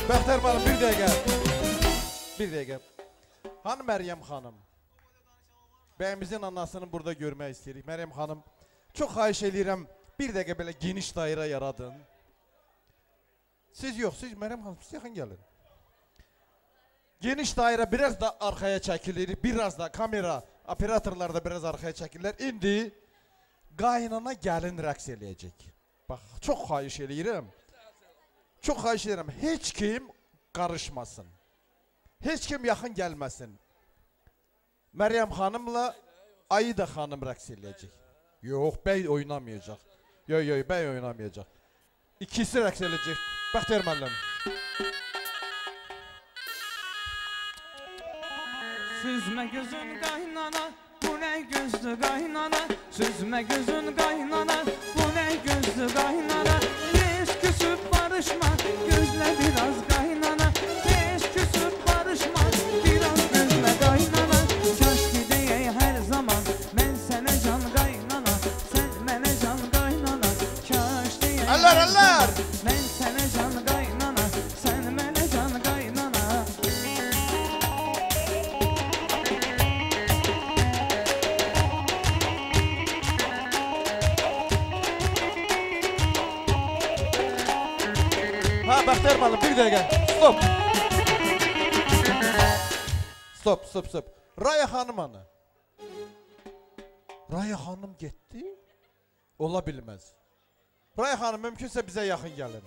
Bəxtər müəllim, bir dəqiqə. Bir dəqiqə. Hanı Məryəm xanım? Bəyimizin anasını burada görmək istəyirik. Məryəm xanım, çox xahiş eləyirəm, bir dəqiqə belə geniş dairə yaradın. Siz yox, siz Məryəm xanım, siz yaxın gəlin. Geniş dairə biraz da arxaya çəkilir, biraz da kamera, operatorlar da biraz arxaya çəkilirlər. İndi qaynana gəlin rəqs eləyəcək. Bax, çox xahiş eləyirəm. Çox xahiş edirəm, heç kim qarışmasın. Heç kim yaxın gəlməsin. Məryəm xanımla Aida xanım rəqs eləyəcək. Yox, bəy oynamayacaq. Yox, yox, bəy oynamayacaq. İkisi rəqs eləyəcək. Bəxtiyar müəllim. Süzmə gözün qaynana, bu nə gözdü qaynana. Süzmə gözün qaynana, bu nə gözdü qaynana. Tez küsüb barışma, gözlə biraz qaynana. Tez küsüb barışma, biraz gözlə qaynana. Kaş ki deyək hər zaman, mən sənə can qaynana. Sən mənə can qaynana. Kaş deyək Əllər, əllər! Mən sənə can qaynana, sən mənə can qaynana. Ha, Bəxtiyar müəllim, bir dəqiqə. Stop. Stop, stop, stop. Raya xanım hanı? Raya xanım getdi? Ola bilməz. Raya xanım, mümkünsə bizə yaxın gəlin.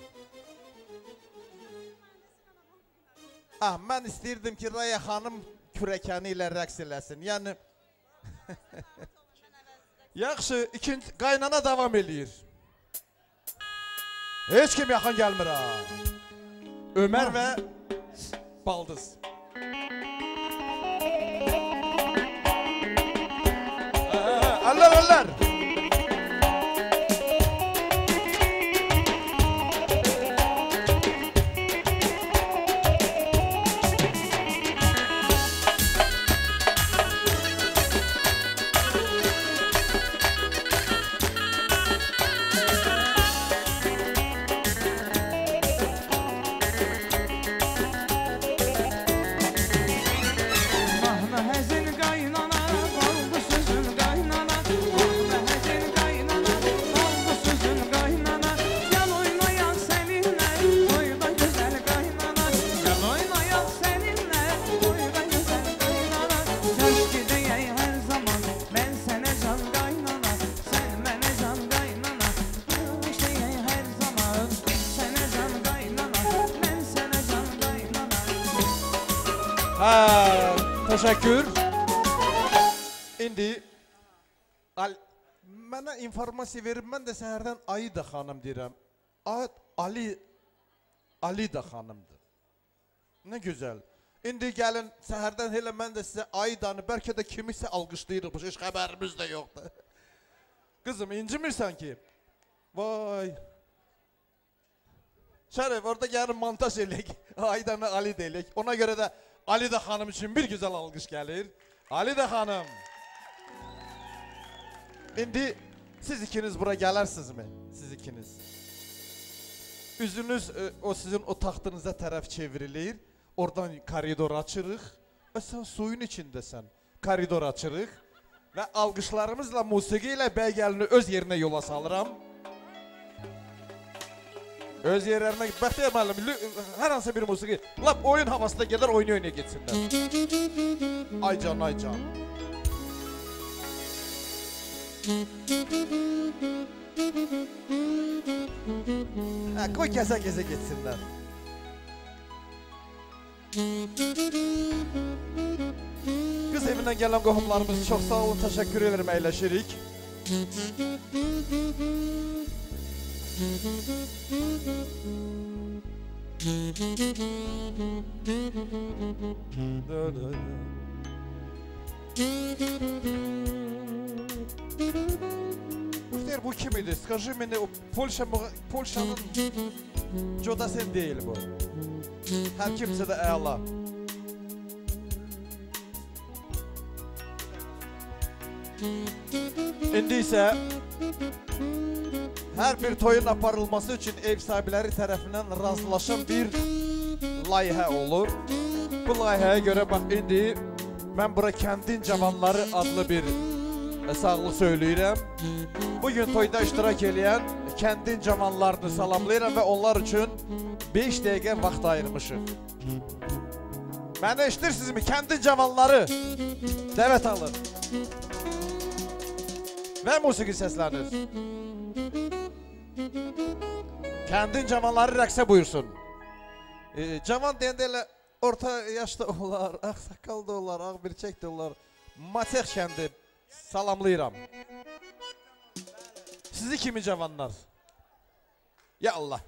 Ah, mən istəyirdim ki, Raya xanım kürəkəni ilə rəqs eləsin. Yəni... Yaxşı, ikinci qaynana davam eləyir. Heç kim yaxın gəlmir ha. Ömər və Baldız. Əllər, əllər. Mahnı həzin qaynana, oldu sözün qaynana. Mahnı həzin qaynana, oldu sözün qaynana. Gəl oynayaq səninlə, toyda gözəl qaynana. Gəl oynayaq səninlə, toyda gözəl qaynana. Kaş ki deyək hər zaman, mən sənə can qaynana. Sən mənə can qaynana. Kaş deyək hər zaman, sənə can qaynana. Mən sənə can qaynana. Ha, təşəkkür. İndi mənə informasiya verib, mən də səhərdən Aida xanım deyirəm. Alida xanımdır. Nə gözəl. İndi gəlin, səhərdən elə mən də sizə Aidanı, bəlkə də kimisə alqışlayırıq, heç xəbərimiz də yoxdur. Qızım, incimirsən ki? Vay. Şərif, orada gəlin montaj eləyək, Aidanı Alida eləyək. Ona görə də Alida xanım üçün bir gözəl alqış gəlir. Alida xanım. İndi siz ikiniz bura gələrsinizmi? Siz ikiniz. Üzünüz o sizin o taxtınıza tərəf çevrilir. Oradan koridor açırıq. Sən suyun içindəsən. Koridor açırıq. Və alqışlarımızla, musiqi ilə bəy gəlini öz yerinə yola salıram. Öz yerlərinə, Bəxtiyar müəllim, hər hansı bir musiqi, lap oyun havasında gedər, oyunu-oyuna getsinlər. Ay can, ay can. Hə, qoy gəzə-gəzə getsinlər. Qız evindən gələn qohumlarımız çox sağ olun, təşəkkür edirəm, əyləşirik. Muhter, bu kim idi? Skajı meni, Polşanın Jodasen deyil bu. Hər kimsə də əla. İndi isə hər bir toyun aparılması üçün ev sahibləri tərəfindən razılaşan bir layihə olur. Bu layihəyə görə bax indi mən bura Kəndin Cavanları adlı bir sağlı söyləyirəm. Bugün toyda iştirak eləyən kəndin cavanlarını salamlayıram və onlar üçün 5 dəqiqə vaxt ayırmışıq. Məni eşidirsinizmi? Kəndin cavanları dəvət alın. Və musiqi səslənir. Kəndin cavanları rəqsə buyursun. Cavan deyəndə elə orta yaşda olar, ağsaqqal da olar, ağ birçək də olar. Matex kəndi salamlayıram. Sizi kimi cavanlar? Ya Allah.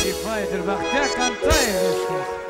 İfa edir Bəxtiyar Kantayev eşqi.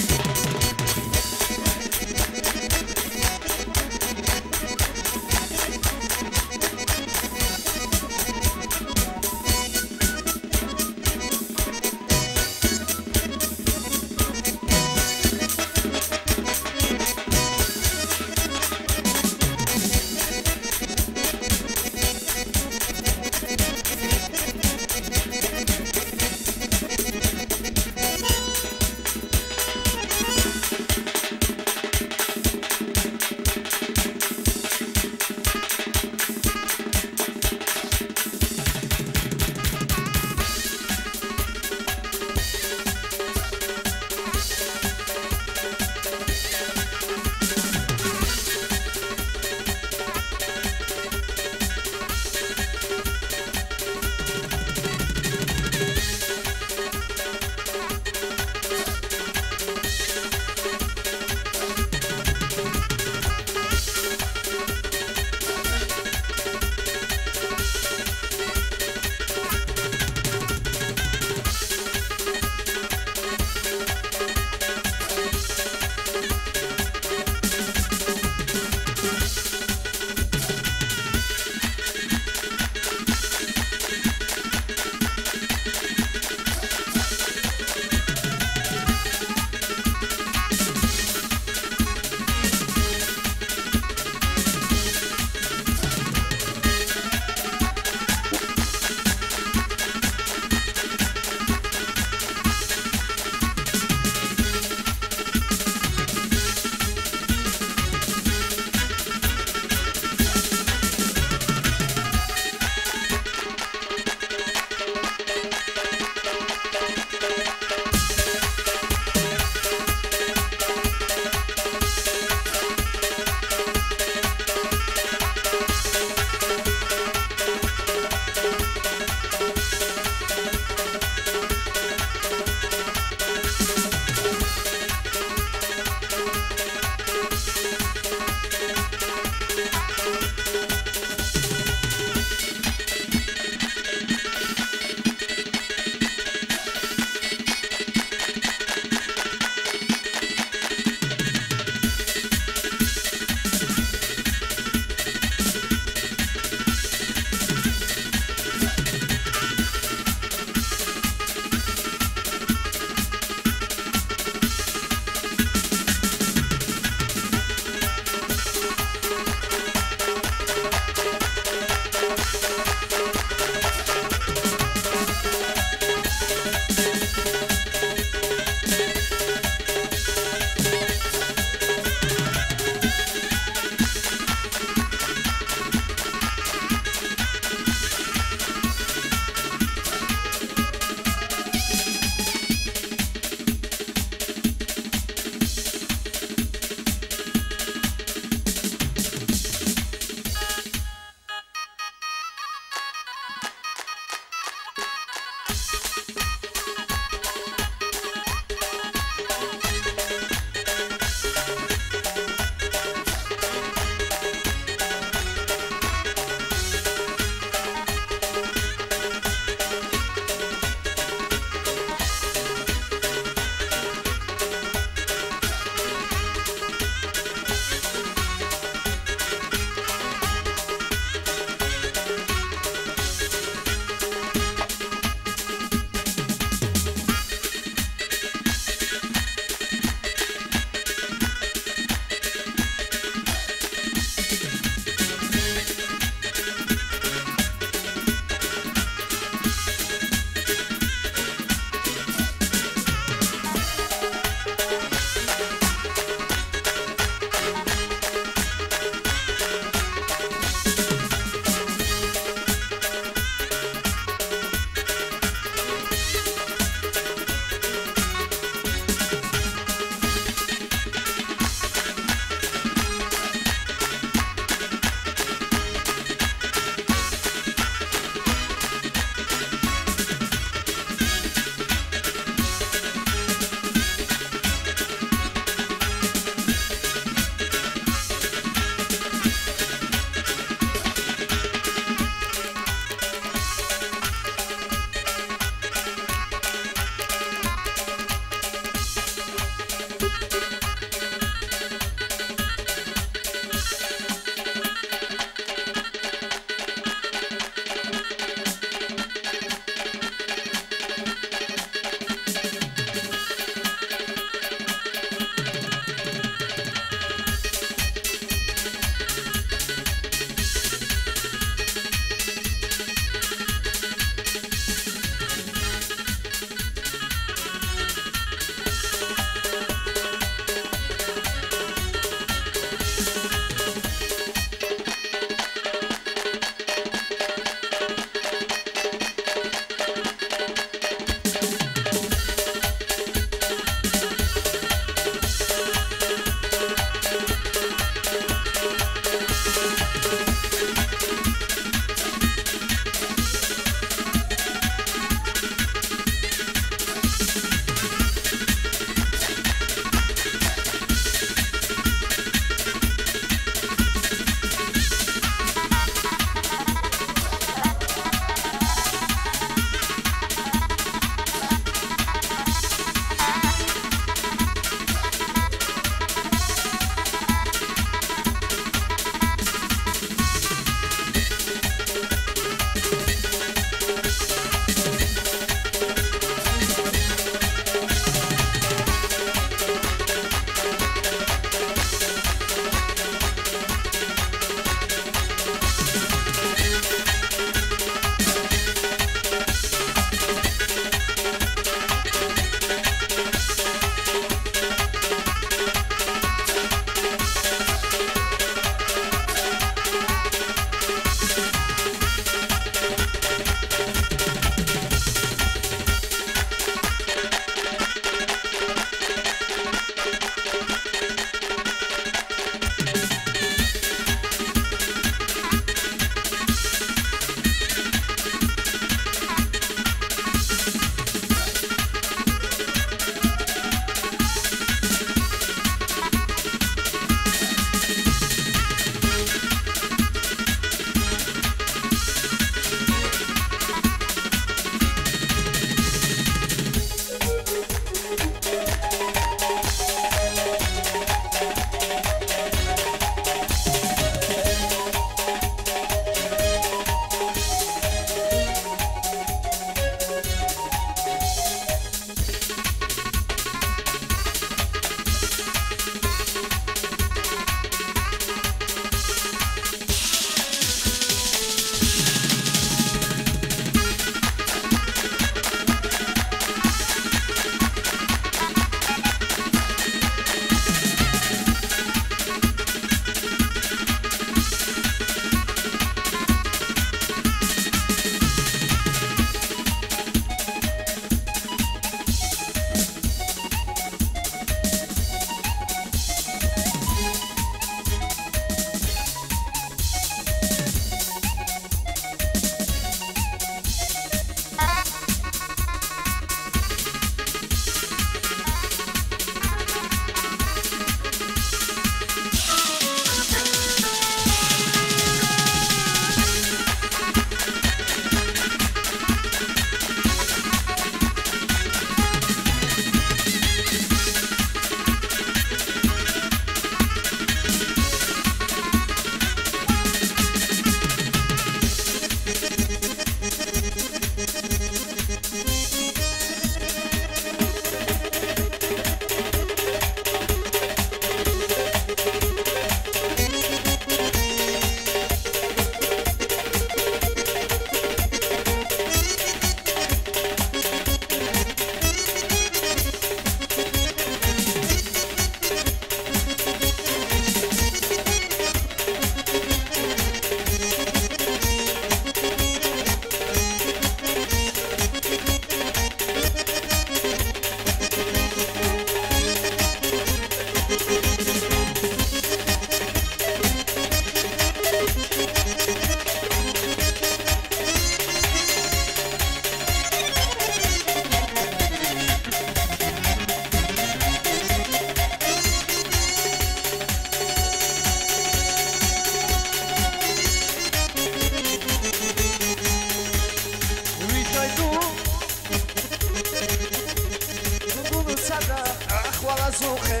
ბუსადა ახვალაზუხე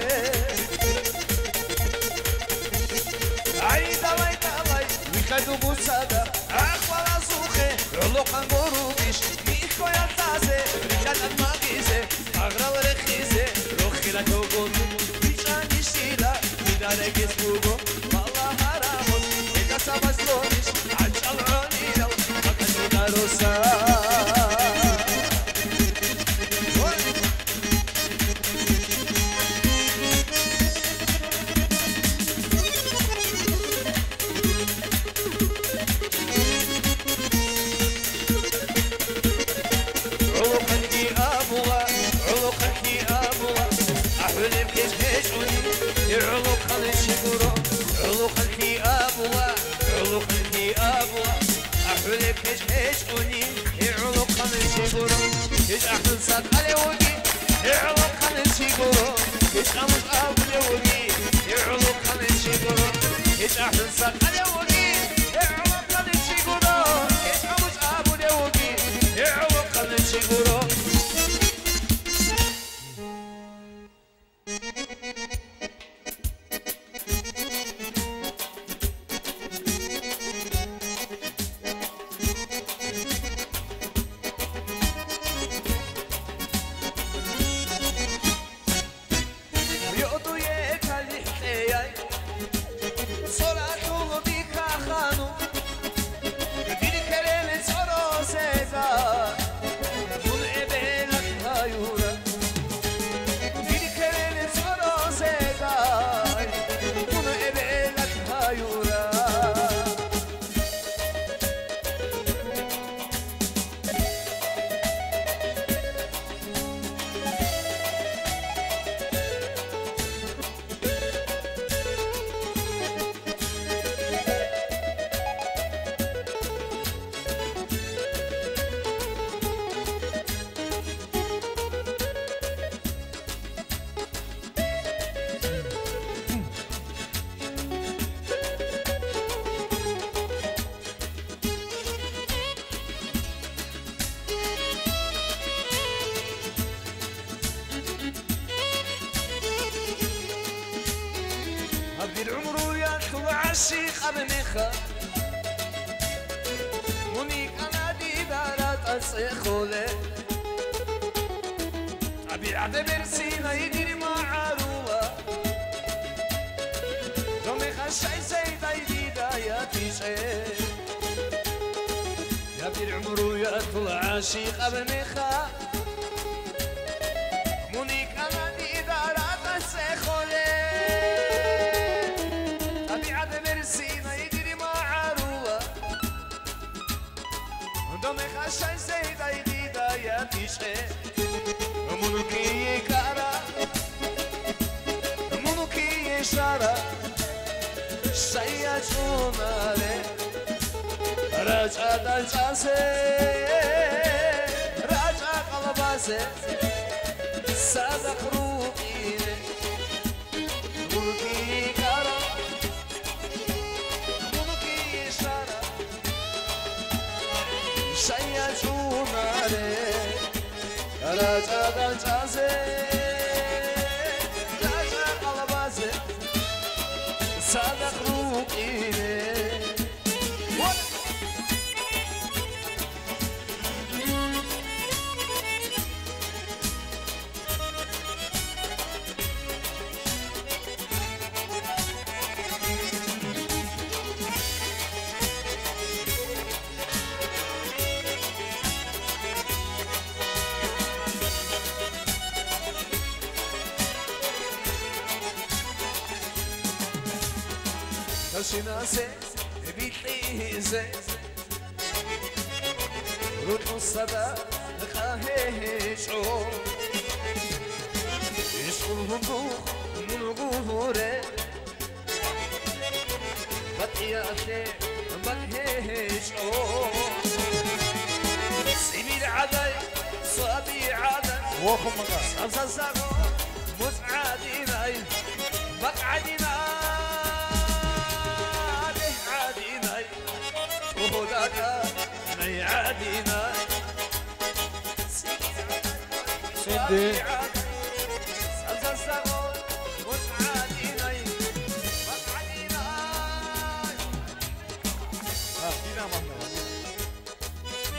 აი დავაი დავაი მიხედუ ბუსადა ახვალაზუხე როლოყანგორუბიშ მიხოიათაზე რიხატან მაგიზე აღრავ რეხიზე როხილა გოგო ბიჭანიშილა მიდარეგის ბუგო მალაჰარამოს ეგასაბასლონიშ აჭალრონირავ მაკადუდაროსა.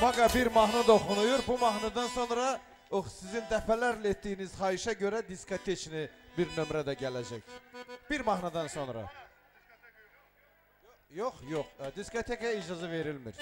Maqa bir mahnı da oxunuyur. Bu mahnıdan sonra o sizin dəfələrlə etdiyiniz xahişə görə diskoteçni bir nömrə də gələcək. Bir mahnıdan sonra. Yox, yox, diskotekaya icazə verilmir.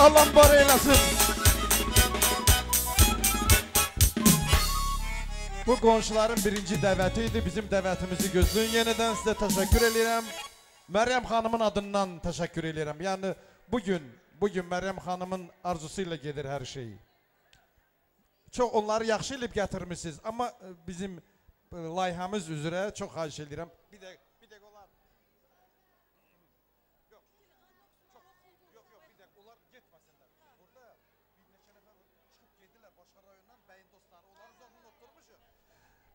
Allah mübarək eləsin. Bu qonşuların birinci dəvəti idi. Bizim dəvətimizi gözləyin. Yenidən sizə təşəkkür eləyirəm. Məryəm xanımın adından təşəkkür eləyirəm. Yəni bugün Məryəm xanımın arzusu ilə gedir hər şey. Çox onları yaxşı eləyib gətirmişsiniz. Amma bizim layihəmiz üzrə çox xahiş eləyirəm. Bir dəqiqə olar. Yox, yox, bir dəqiqə onlar getməsinlər. Burada bir neçə nəfər çıxıb gedirlər başqa rayondan, bəyin dostları, onları zorla oturmuşuq.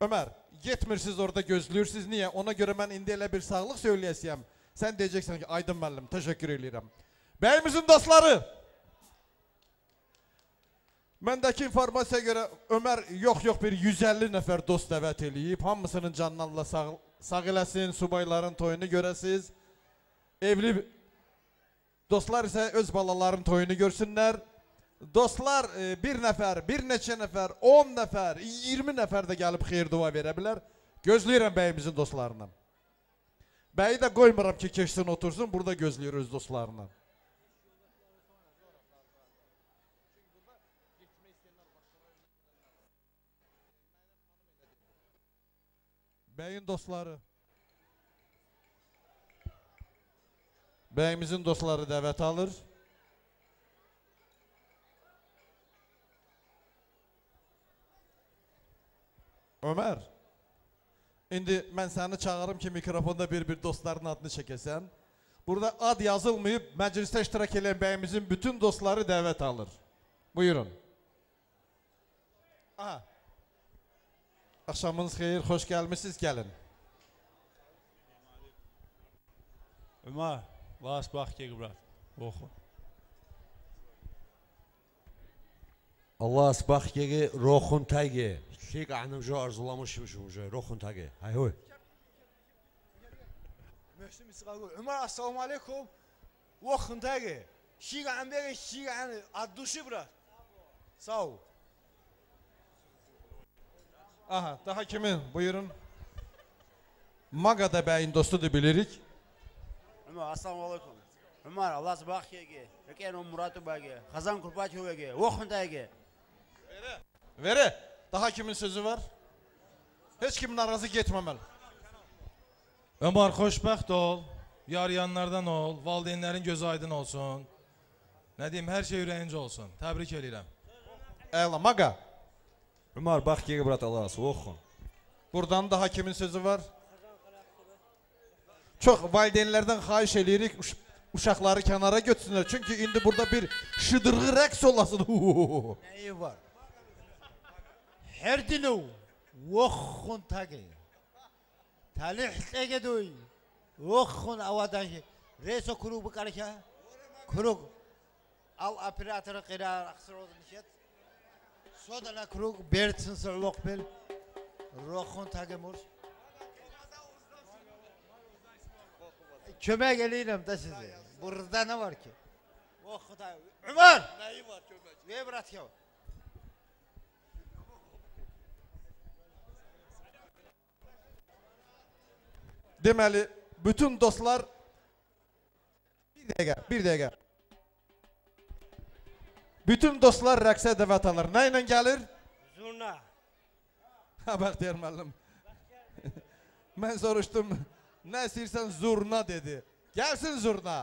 Ömər, getmirsiniz orada gözləyirsiniz. Niyə? Ona görə mən indi elə bir sağlıq söyləyəsiyəm. Sən deyəcəksən ki, Aydın müəllim, təşəkkür eləyirəm. Bəyimizin dostları, məndəki informasiyaya görə Ömər yox bir 150 nəfər dost dəvət eləyib. Hamısının canını Allah sağ eləsin, subayların toyunu görəsiniz. Evli dostlar isə öz balaların toyunu görsünlər. Dostlar bir nəfər, bir neçə nəfər, 10 nəfər, 20 nəfər də gəlib xeyir dua verə bilər. Gözləyirəm bəyimizin dostlarını. Bəyi də qoymuram ki, keçsin otursun, burada gözləyir öz dostlarını. Bəyin dostları. Bəyimizin dostları dəvət alır. Ömər, indi mən səni çağırım ki, mikrofonda bir-bir dostların adını çəkəsən. Burada ad yazılmayıb, məclisdə iştirak edən bəyimizin bütün dostları dəvət alır. Buyurun. Aha. Axşamınız xeyir, xoş gəlmişsiniz, gəlin. Ömər, las bax ki, brat. Oxu. Allah asbaq ki, roxun təgi. Şik anımca arzulamışım şu roxun təgi. Hay hoy. Möhsüm İsqaqul. Ömər, assalamu aleykum. Roxun təgi. Şik anbəgi, şik anı ad duşi brat. Sağ ol. Aha, daha kimin? Buyurun. Maqa da bəyin dostudur, bilirik. Ömər, assalamu aleykum. Ömər, Allah asbaq ki, Rəkən Muratu bəgi, Xazan Kurbaçı bəgi, Roxun təgi. Vere. Daha kimin sözü var? Heç kim narazı getməməli. Ömər, xoşbəxt ol, yar yanlardan ol, valideynlərin gözü aydın olsun. Nə deyim, hər şey ürəyincə olsun. Təbrik eləyirəm. Əla, Maqa. Ömər, bax ki, brat Allah, oxun. Buradan daha kimin sözü var? Çox valideynlərdən xahiş eləyirik, uşaqları kənara götürsünlər. Çünki indi burada bir şıdırğı rəqs olasın. Nəyi var? Her dinu woxun tagi. Talih tegeduy woxun avadahi. Reso kuru bukarka. Kuru al operatörü qira aqsır nişet. Sodana kuru bertsin sırloq bel. Roxun tagi mur. Kömək eləyirəm də sizi. Burada nə var ki? Woxun tagi. Ömər! Nəyi var kömək? Ver brat ya. Deməli, bütün dostlar bir dəqiqə. Bütün dostlar rəqsə dəvət alır. Nə ilə gəlir? Zurna. Ha, Bəxtiyar müəllim. Mən soruşdum, nə istəyirsən zurna dedi. Gəlsin zurna.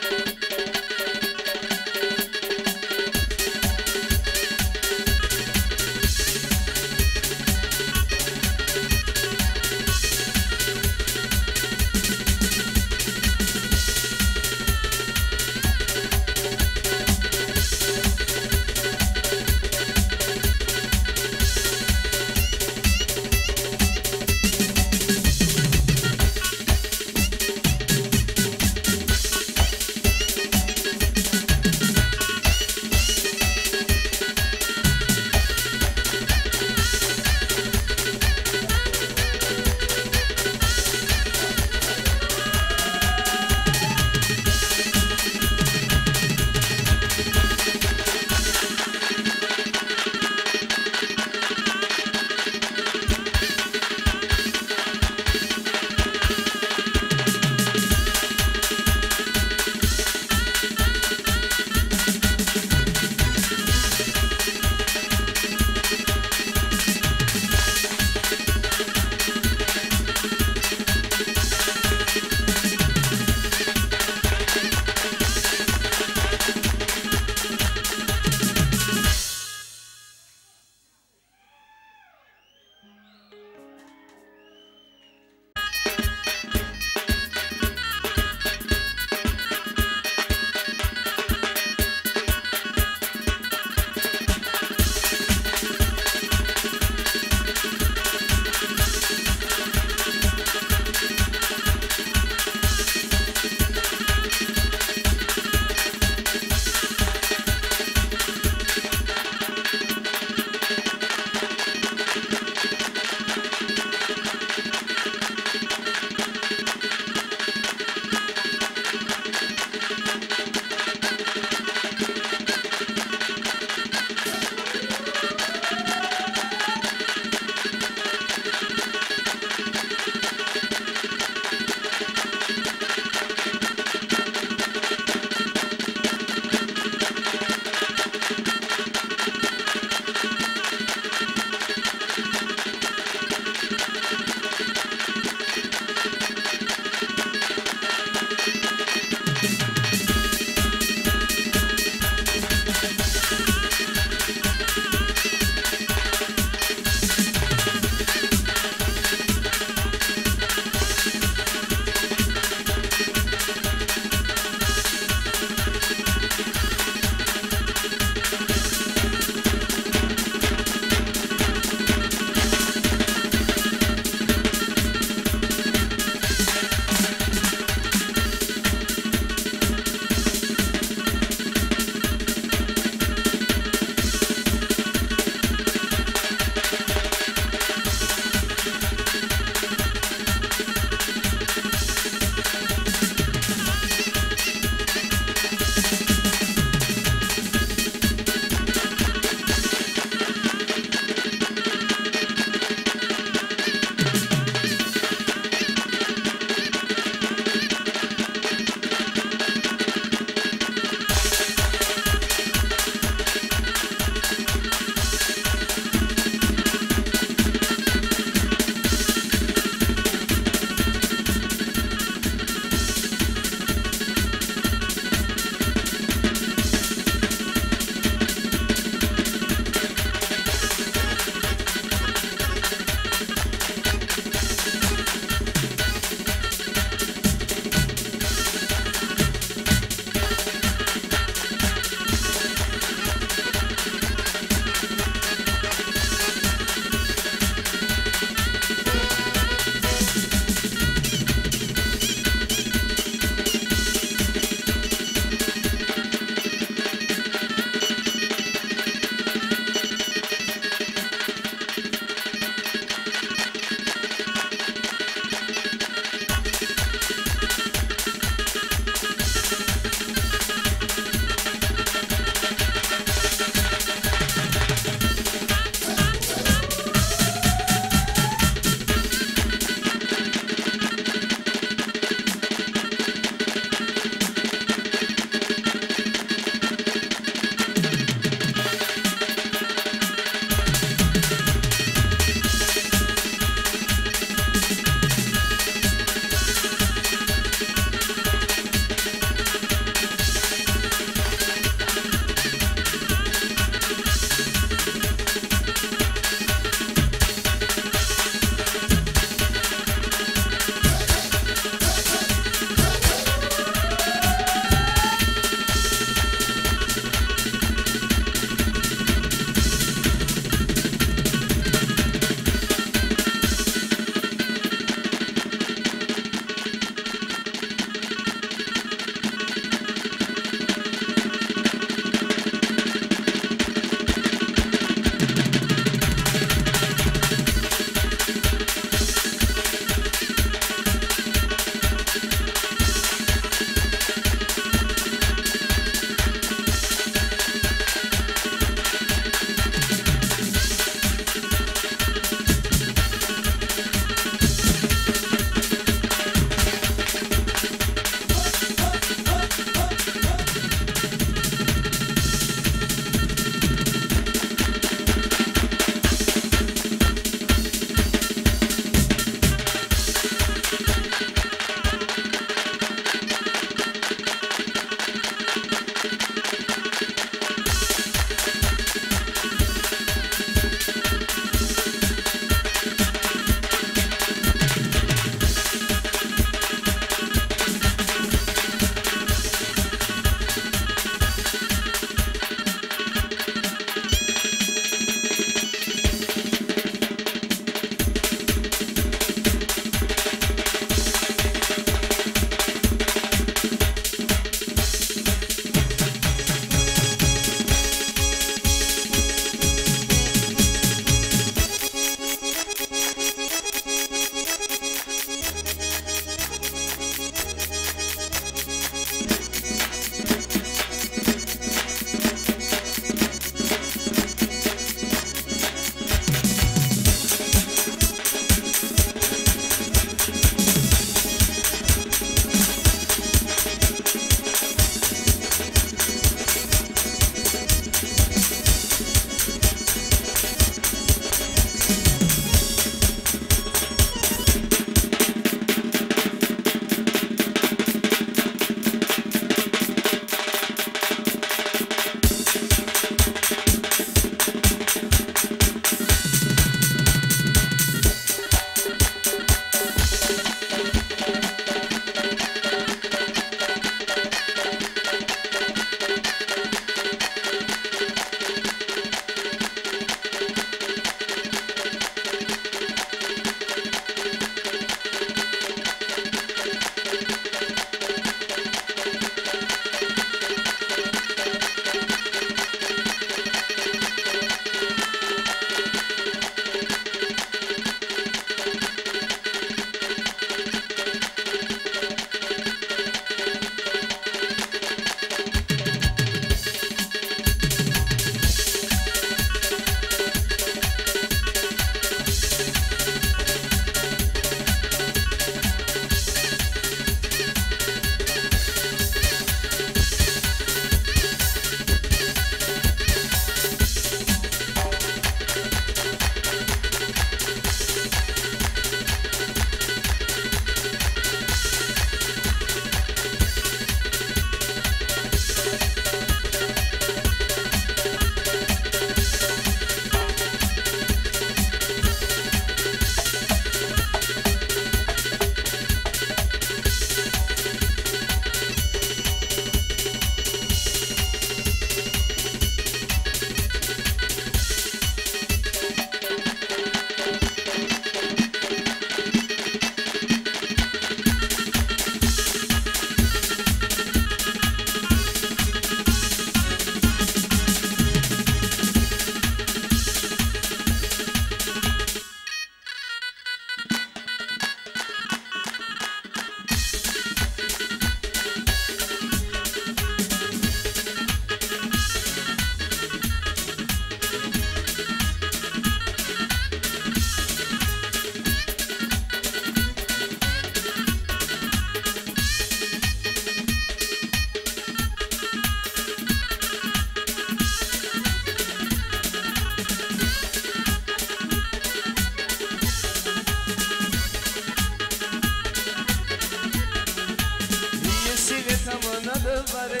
дворе,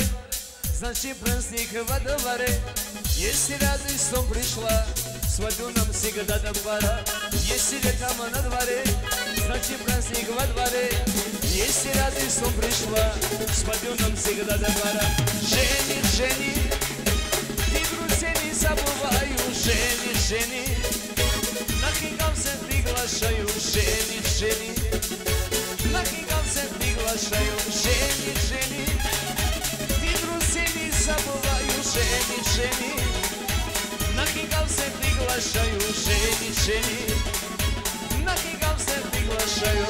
значит праздник во дворе. Если радость он пришла, свадьбу нам всегда до пора. Если летом на дворе, значит праздник во дворе. Если радость он пришла, свадьбу нам всегда до пора. Жених, жених, ты друзей не забываю. Жених, жених, на хигам всех приглашаю. Жених, жених, на хигам всех приглашаю. Жених, жених, ты друзей не забываю. Жених, жених, на хигам всех приглашаю. Жених, жених, на хигам всех приглашаю.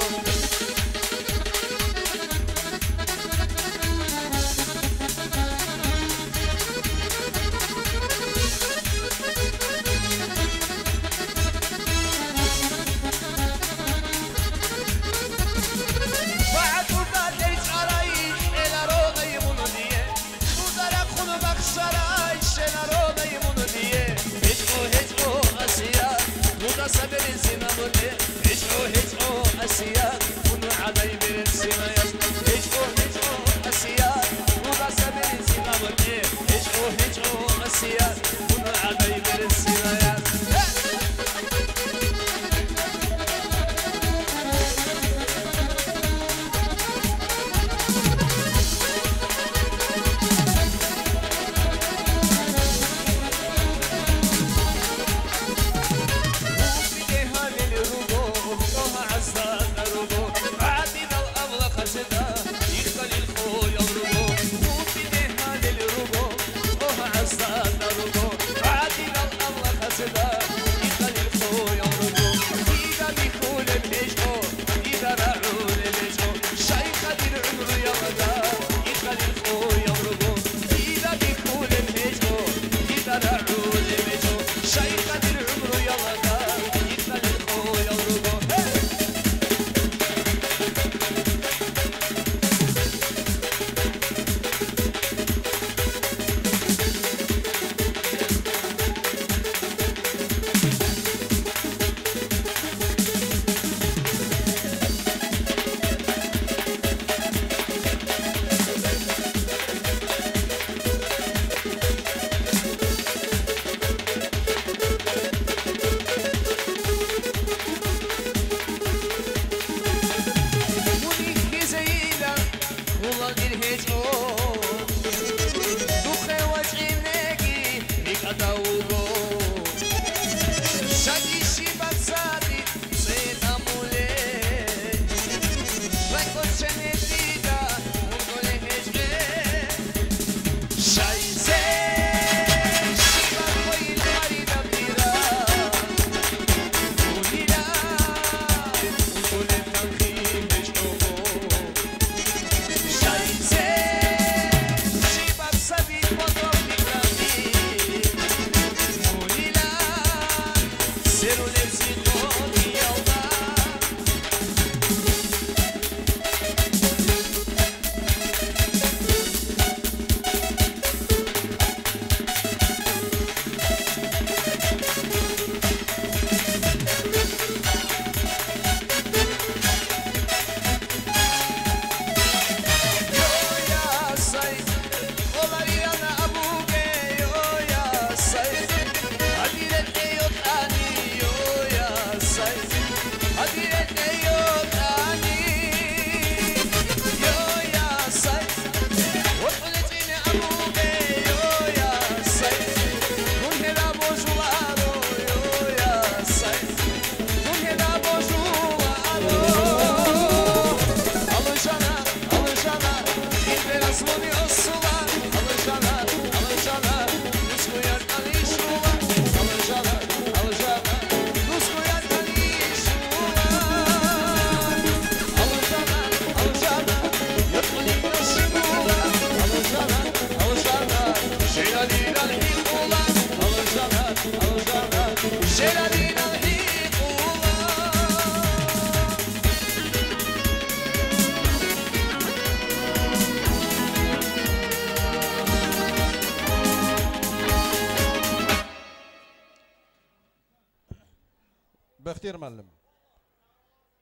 Bəxtiyar müəllim,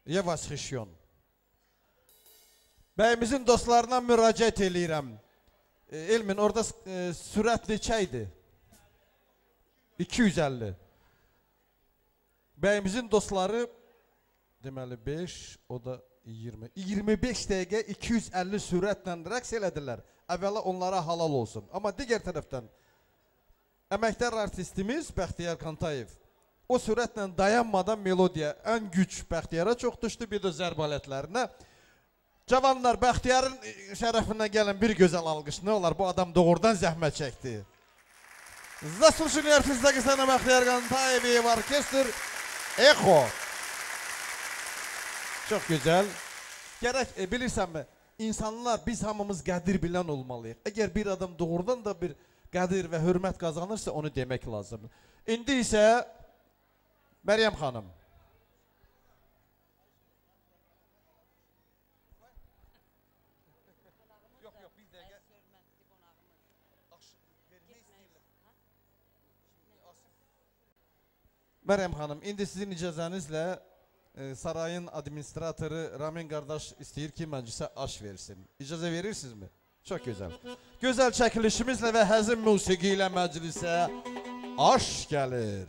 я восхищен. Bəyimizin dostlarına müraciət eləyirəm. Elmin, orada sürət neçə idi? 250. Bəyimizin dostları, deməli 5, o da 20. 25 dəqiqə 250 sürətlə rəqs elədilər. Əvvəla onlara halal olsun. Amma digər tərəfdən əməkdar artistimiz Bəxtiyar Kantayev o sürətlə dayanmadan melodiya ən güc Bəxtiyara çox düşdü, bir də zərb alətlərinə. Cavanlar, Bəxtiyarın şərəfinə gəlin bir gözəl alqış. Nə olar, bu adam doğrudan zəhmət çəkdi. Заслуженный артист Дагестана Bəxtiyar Kantayev ve orkestr Echo. Çox gözəl. Gərək, bilirsənmi, insanlar, biz hamımız qədir bilən olmalıyıq. Əgər bir adam doğrudan da bir qədir və hörmət qazanırsa, onu demək lazımdır. İndi isə Məryəm xanım. Yox, yox, bir dəqiqə. Məryəm xanım, indi sizin icazənizlə sarayın administratoru Ramin qardaş istəyir ki, məclisə aş versin. İcazə verirsinizmi? Çox gözəl. Gözəl çəkilişimizlə və həzin musiqi ilə məclisə aş gəlir.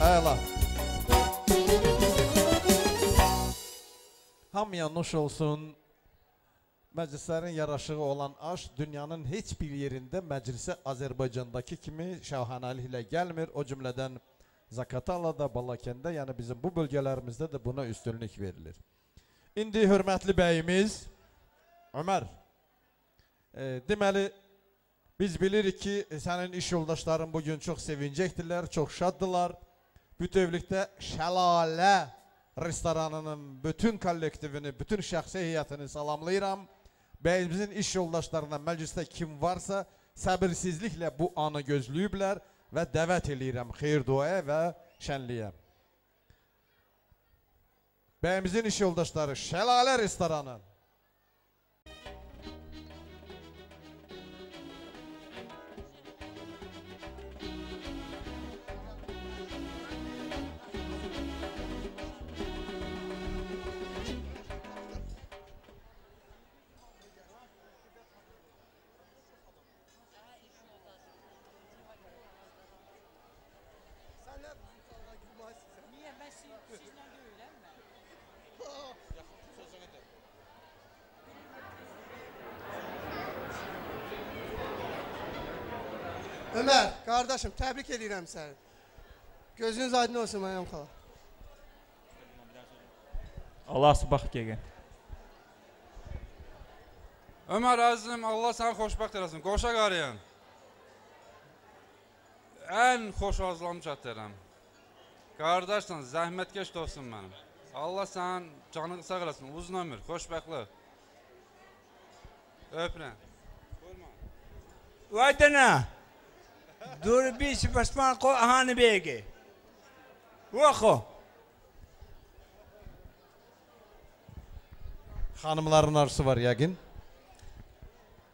Əla. Hamıya nuş olsun. Məclislərin yaraşığı olan aş dünyanın heç bir yerində məclisə Azərbaycandakı kimi şahanəliklə gəlmir. O cümlədən Zaqatalada, Balakəndə, yəni bizim bu bölgələrimizdə də buna üstünlük verilir. İndi hörmətli bəyimiz Ömər. Deməli, biz bilirik ki, sənin iş yoldaşların bugün çox sevincəkdirlər, çox şaddılar. Bütövlükdə Şəlalə restoranının bütün kollektivini, bütün şəxsi heyətini salamlayıram. Bəyimizin iş yoldaşlarından məclisdə kim varsa səbirsizliklə bu anı gözləyiblər və dəvət eləyirəm xeyir duaya və şənliyə. Bəyimizin iş yoldaşları Şəlalə restoranı. Ömər, qardaşım, təbrik edirəm səni. Gözünüz aydın olsun, Məryəm xala. Allah subah gege. Ömər əzizim, Allah səni xoşbəxt eləsin. Qoşa qarıyın. Ən xoş arzularımı çatdırıram. Qardaşsan, zəhmətkeş dostum mənim. Allah sənin canını sağ eləsin, uzun ömür, xoşbəxtlik. Öpürəm. Vaytana. Dur bir basman ko ahane bege. Vaxo. Xanımların arzusu var yəqin.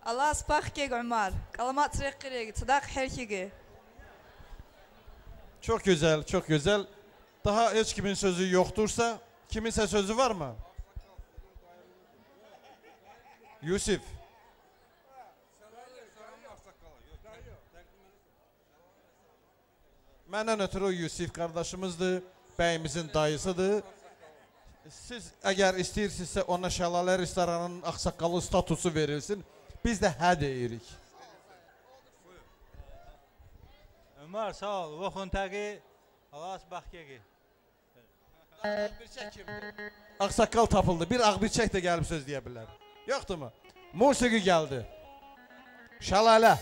Allah spah geg Ömer. Kalamat reqireg, sadaq herkige. Çok güzel, çok güzel. Daha heç kimin sözü yoxdursa, kiminsə sözü var mı? Yusif. Məndən ötürü o Yusif qardaşımızdır, bəyimizin dayısıdır. Siz əgər istəyirsinizsə ona Şəlalə restoranının ağsaqqalı statusu verilsin, biz də hə deyirik. Ömər sağ ol. Voxun təqi, Allah bax gegi. Ağsaqqal tapıldı. Bir ağbirçək də gəlib söz deyə bilər. Yoxdur mu? Musiqi gəldi. Şəlalə.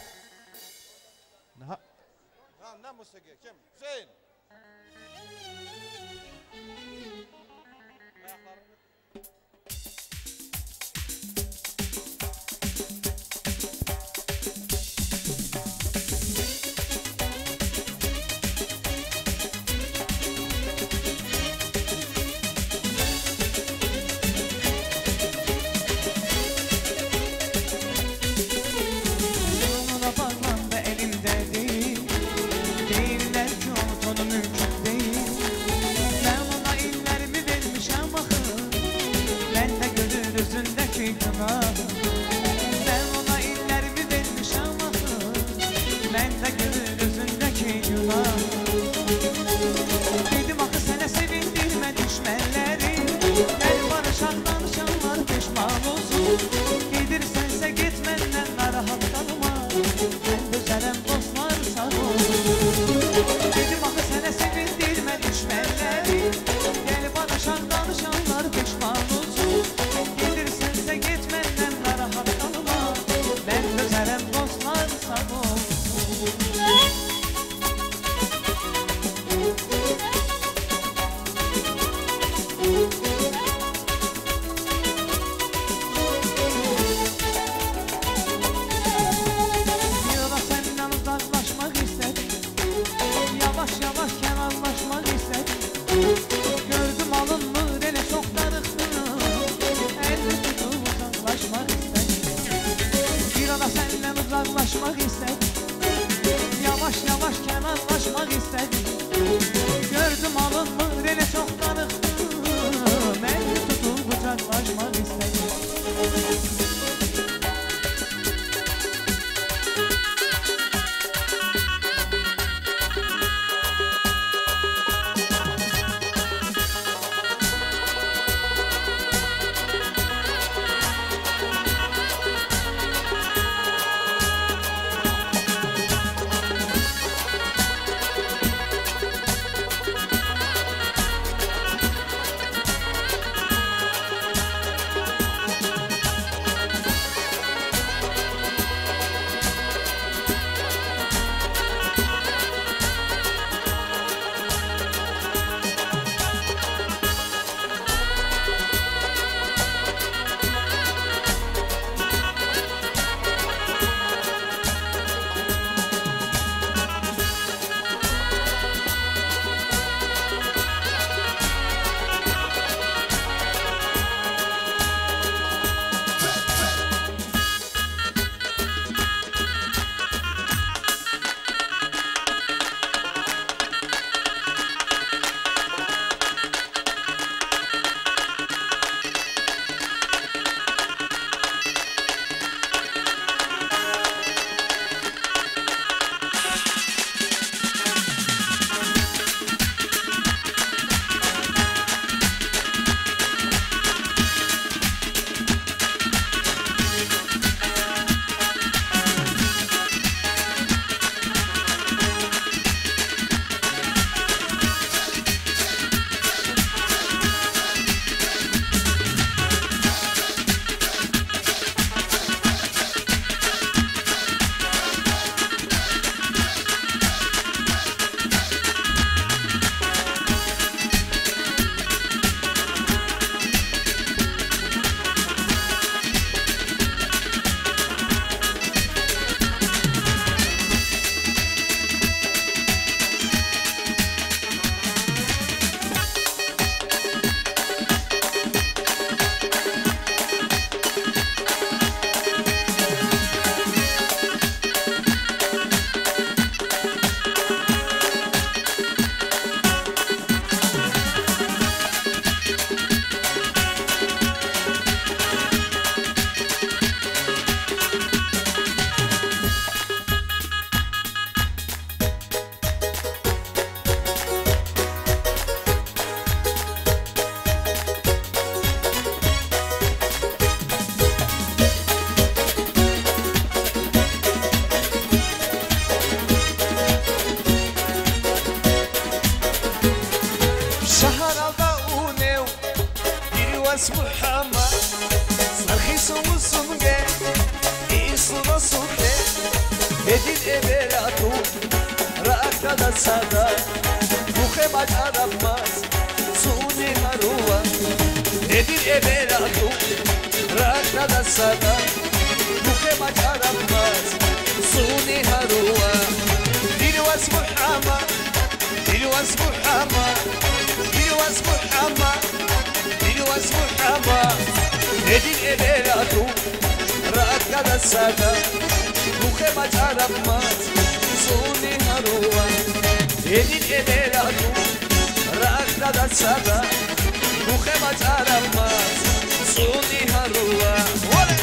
Ha, nə musiqi? Kim? Hüseyin. Yoluna bağlandı elimdedir. Deyirlər ki unut onu. Шахаралда унев Дирвас Мухаммад Сархисумусунге Исунасунге Един эберату Ракада сада Мухемад арабмас Суни харуа Един эберату Ракада сада Мухемад арабмас Суни харуа Дирвас Мухаммад Дирвас Мухаммад Дирвас Мухаммад Дирвас Мухаммад Един эберату Ракада сада Мухемад арабмас Суни харуа Един эберату Ракада сада Мухемад арабмас Суни харуа. Оле!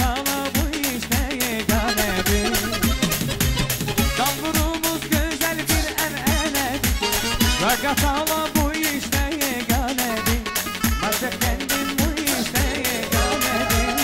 Qatala bu işte yeganedir. Tamburumuz güzel bir ənənədir. Qatala bu işte yeganedir. Maşa kendim bu işte yeganedir.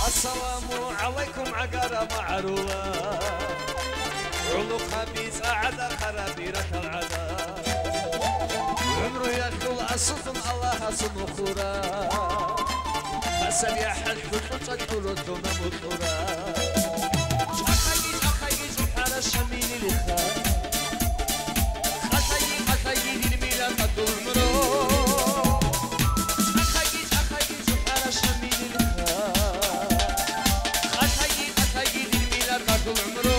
Assalamu alaikum عقرة معروة علو خبيث أعدى خرابيرة العدا عمرو ياكل أصوت الله أصوت خورا حسب يا حد تطلع دون مطورا أخي أخي جحر الشميل الخا أخي أخي الميلا قد عمرو أخي أخي جحر الشميل الخا أخي أخي الميلا قد عمرو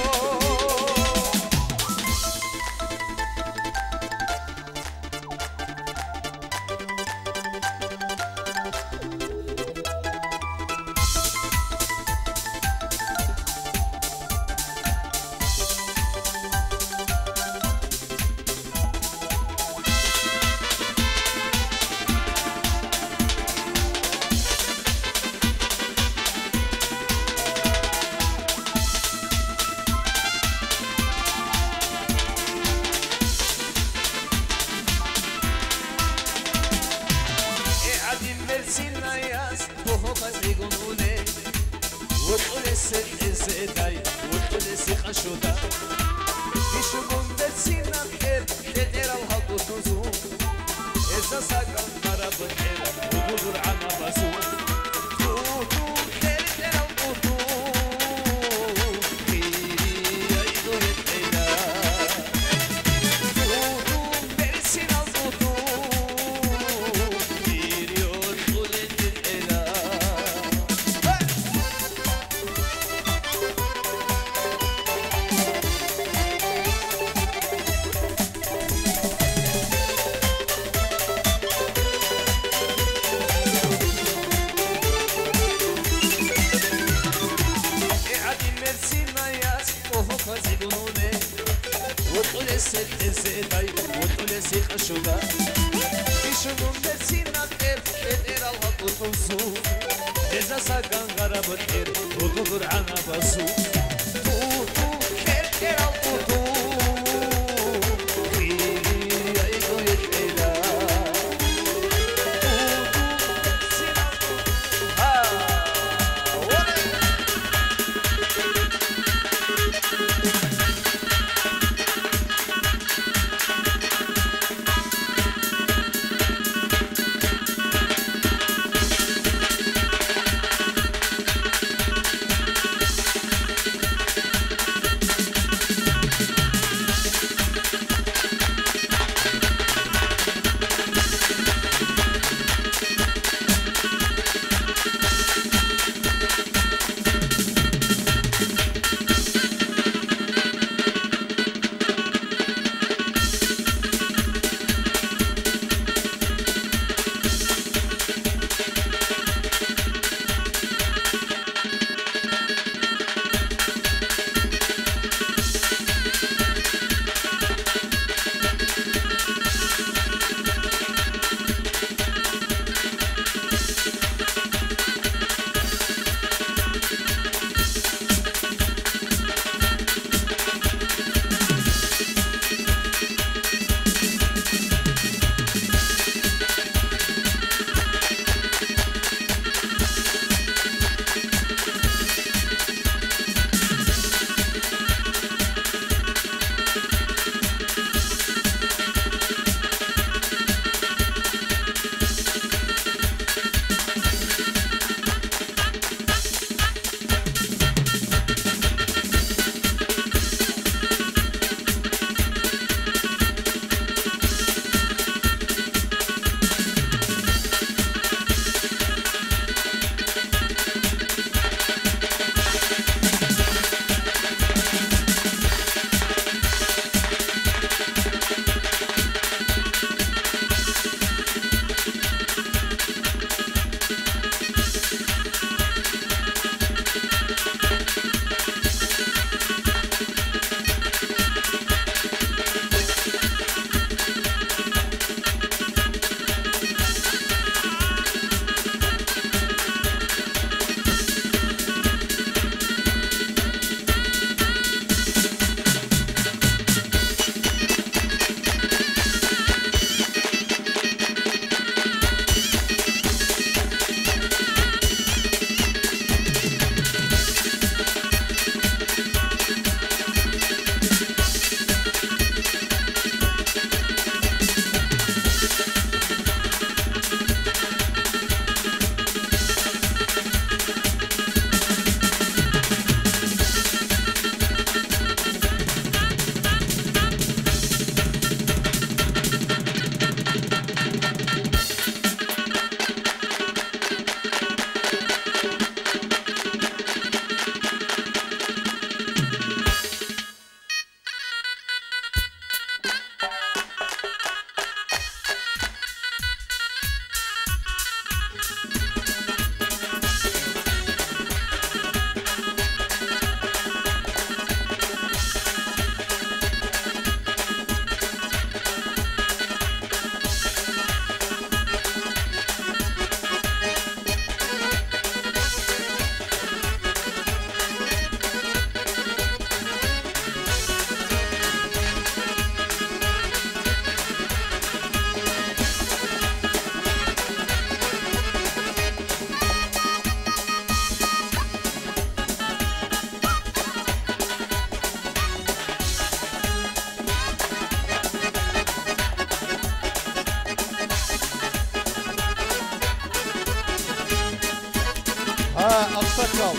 Ağsaqqal.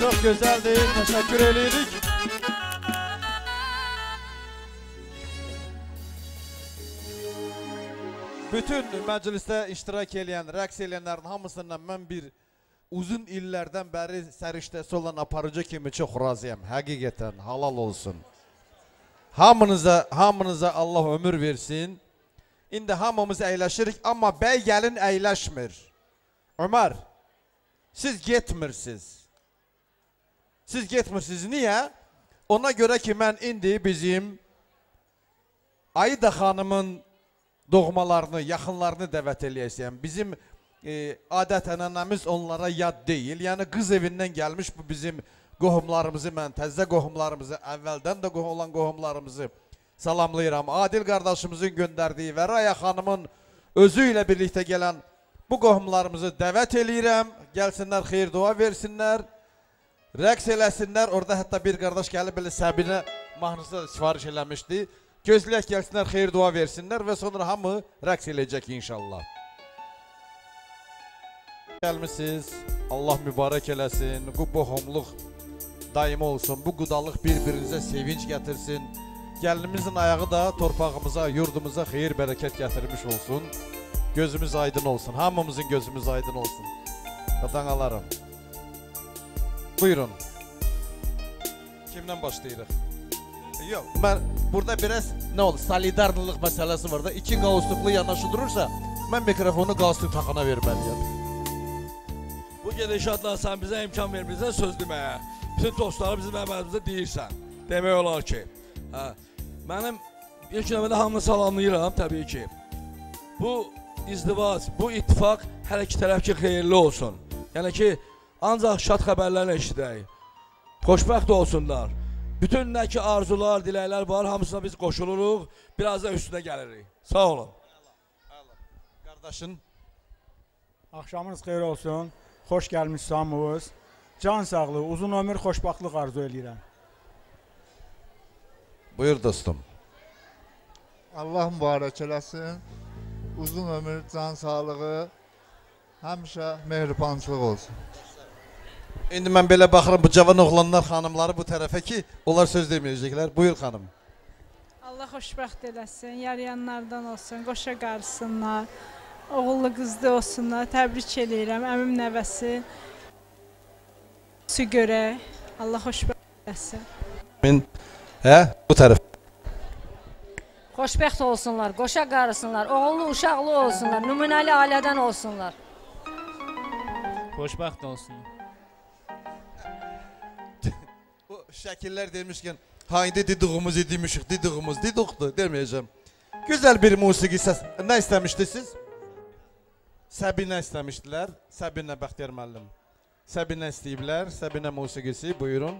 Çox gözəldir, təşəkkür eləyirik. Bütün məclisdə iştirak eləyən, rəqs eləyənlərin hamısından mən bir uzun illərdən bəri səriştəsi olan aparıcı kimi çox razıyam. Həqiqətən halal olsun. Hamınıza, hamınıza Allah ömür versin. İndi hamımız əyləşirik, amma bəy gəlin əyləşmir. Ömər, siz getmirsiniz. Siz getmirsiniz. Niyə? Ona görə ki, mən indi bizim Ayda xanımın doğmalarını, yaxınlarını dəvət eləyəcəyəm. Bizim adət-ənənəmiz onlara yad deyil. Yəni qız evindən gəlmiş bu bizim qohumlarımızı, mən təzə qohumlarımızı, əvvəldən də olan qohumlarımızı salamlayıram. Adil qardaşımızın göndərdiyi və Raya xanımın özü ilə birlikdə gələn bu qohumlarımızı dəvət eləyirəm. Gəlsinlər, xeyir dua versinlər, rəqs eləsinlər. Orada hətta bir qardaş gəlib belə Səbinə mahnısı da sifariş eləmişdi. Gözləyək, gəlsinlər, xeyir dua versinlər və sonra hamı rəqs eləyəcək inşallah. Gəlmişsiniz, Allah mübarək eləsin, bu qohumluq daimi olsun, bu qudalıq bir-birinizə sevinç gətirsin. Gəlinimizin ayağı da torpağımıza, yurdumuza xeyir, bərəkət gətirmiş olsun. Gözümüz aydın olsun, hamımızın gözümüz aydın olsun. Qadanalarım, buyurun. Kimdən başlayırıq? Yox, mən burada biraz nə olur, solidarlılıq məsələsi var da. İki qalstuklu yanaşı durursa, mən mikrofonu qalstuk taxana verməliyəm. Bu gedişatla sən bizə imkan vermirsən söz deməyə. Bütün dostları bizim əməlimizə deyirsən. Demək olar ki. Hə, mənim ilk növbədə hamını salamlayıram təbii ki. Bu izdivac, bu ittifaq hər iki tərəf ki xeyirli olsun. Yəni ki, ancaq şad xəbərlərlə eşidək. Xoşbəxt olsunlar. Bütün nə ki arzular, diləklər var, hamısına biz qoşuluruq, biraz da üstünə gəlirik. Sağ olun. Qardaşın. Axşamınız xeyir olsun. Xoş gəlmişsiniz hamınız. Can sağlığı, uzun ömür, xoşbəxtlik arzu eləyirəm. Buyur dostum. Allah mübarək eləsin. Uzun ömür, can sağlığı, həmişə mehribançılıq olsun. İndi mən belə baxıram bu cavan oğlanlar, xanımları bu tərəfə ki, onlar söz deməyəcəklər. Buyur xanım. Allah xoşbəxt eləsin, yarayanlardan olsun, qoşa qarısınlar, oğullu qızlı olsunlar. Təbrik eləyirəm, əmim nəvəsi. Su görək, Allah xoşbəxt eləsin. Min, hə, bu tərəf. Xoşbəxt olsunlar, qoşa qarısınlar, oğullu uşaqlı olsunlar, nümunəli ailədən olsunlar. Xoşbəxt olsunlar. Bu şəkillər demişkən, haydi dediğimiz demişik, dediğimiz dediqdir deməyəcəm. Gözəl bir musiqi səs. Nə istəmişdiniz siz? Səbinə istəmişdilər. Səbinə Bəxtiyar müəllim. Səbinə istəyiblər. Səbinə musiqisi, buyurun.